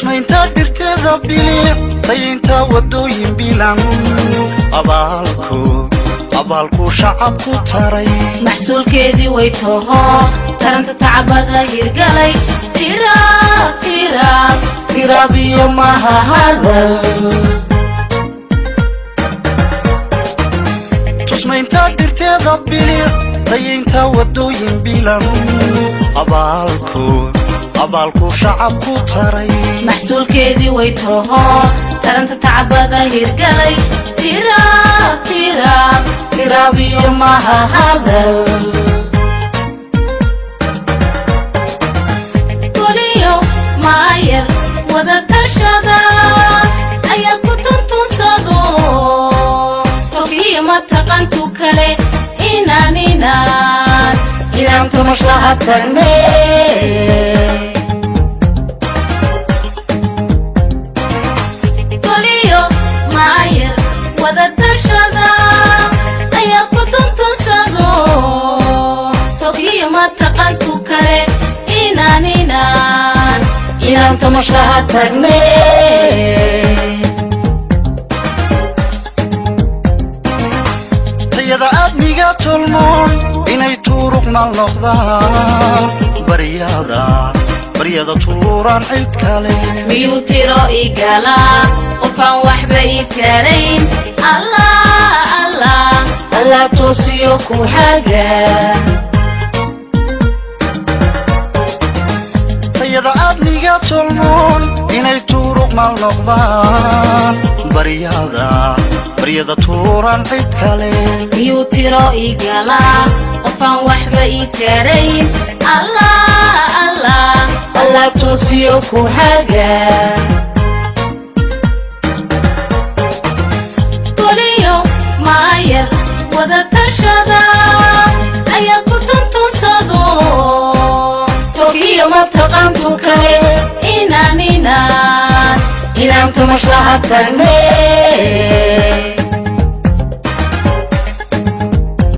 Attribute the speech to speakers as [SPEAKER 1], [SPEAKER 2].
[SPEAKER 1] Tusmaynta dhirteeda bilic, tayaynta waddooyin bilan, abaalku abaalku shacabku taray.
[SPEAKER 2] Maxsuulkeedii way taho, taranta tacbada hirgalay, tiraab tiraab
[SPEAKER 1] Tiraabiyo maha hadal. Tusmaynta dhirteeda bilic, tayaynta waddooyin bilan, abaalku abaalku shacabku taray.
[SPEAKER 2] Maxsuulkeedii way taho, taranta tacbada hirgalay, tiraab tiraab
[SPEAKER 1] Tiraabiyo maha hadal.
[SPEAKER 2] Goliyo maayar wada tashada ayaa ku tuntunsado, togiyo mataqantu kale inaan inaan
[SPEAKER 1] Inaan tamashlaha tagne.
[SPEAKER 2] Goliyo maayar wada tashada ayaa ku tuntunsado, togiyo mataqantu kale inaan inaan
[SPEAKER 1] Inaan tamashlaha tagne. Tayada aadmiga tolmoon inay tuuruq maal noqdaan, baryada baryada tuuraan cid kale.
[SPEAKER 2] Miyuu tiro igalaa qofaan waxba ii tarayn? Allah Allah.
[SPEAKER 1] Allah toosiyo ku xaga. Tayada aadmiga tolmoon inay tuuruq maal noqdaan, baryada baryada tuuraan cid kale.
[SPEAKER 2] Miyuu tiro igalaa qofaan waxba ii tarayn? Allah Allah.
[SPEAKER 1] Allah toosiyo ku xaga.
[SPEAKER 2] Goliyo maayar wada tashada ayaa ku tuntunsado,
[SPEAKER 1] Togiyo mataqaantu kale
[SPEAKER 2] inaan inaan
[SPEAKER 1] inaan tamashlaha tagne.